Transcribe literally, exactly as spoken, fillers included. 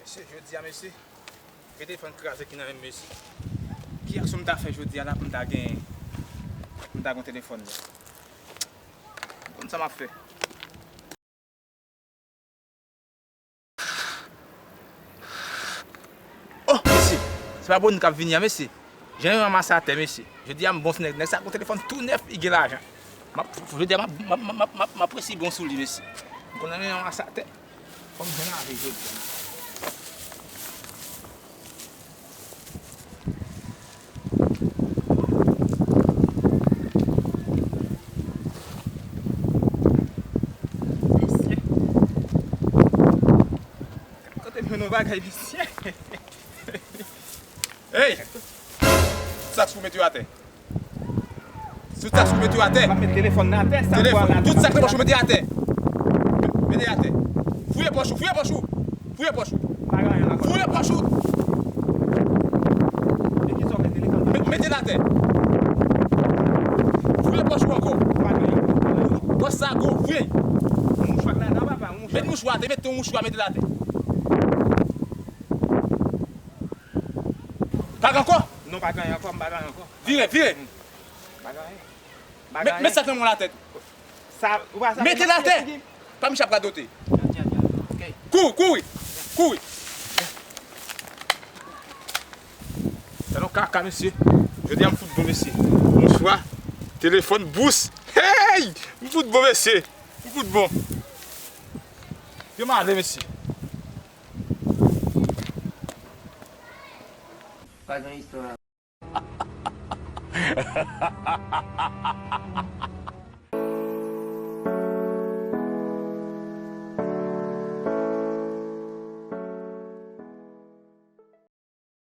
Mesye, jodi a, mesye, gen telefòn kraze ki nan men m, mesye. Ki aksyon m ta fè jodi a la pou m ta gen, pou m ta gen telefòn la? M konn sa m ap fè. Oh, mesye, se pa Boni k ap vini a, mesye. Jan yo ranmase atè, mesye. Jodi a m bon sou nèg, nèg sa gon telefòn tou nèf, li gen lajan. M ap, jodi a m ap, m ap, m ap, m ap, m ap resi bon sou li, mesye. M konn nan ranmase atè. Fò m jwenn avè jodi a. Mesye. Kote m jwenn yon bagay, mesye? Hey! Sa k sou mete yo atè. Tout sa k sou mete yo atè. M ap met telefòn nan atè, sa. Telefòn, tout sa k nan pòch ou mete atè. Mete atè. Fouye pòch ou, fouye pòch ou. Fouye pòch ou. Pa gen anyen ankò. Fouye pòch ou. E ki sa w met telefòn nan? Met, mete l atè. Fouye pòch ou ankò. Pa gen anyen. Pòch sa gwo, fouye. Yon mouchwa k ladan, papa, yon mouchwa. Met mouchwa atè, met yon mouchwa, mete l atè. Pa gen ankò? Non, pa gen anyen ankò, m pa gen anyen ankò. Vire, vire. Pa gen anyen. Met, met sa k nan men w la atè. Sa, ou pa sa. Mete l atè. Pa miche ap radote. Kouri, kouri, kouri. Talon kaka, mesye. Jodi a m fout bon, mesye. Mouchwa, telefòn, bous. Hey! M fout bon, mesye. M fout bon. Yo m ale, mesye. Pa gen istwa.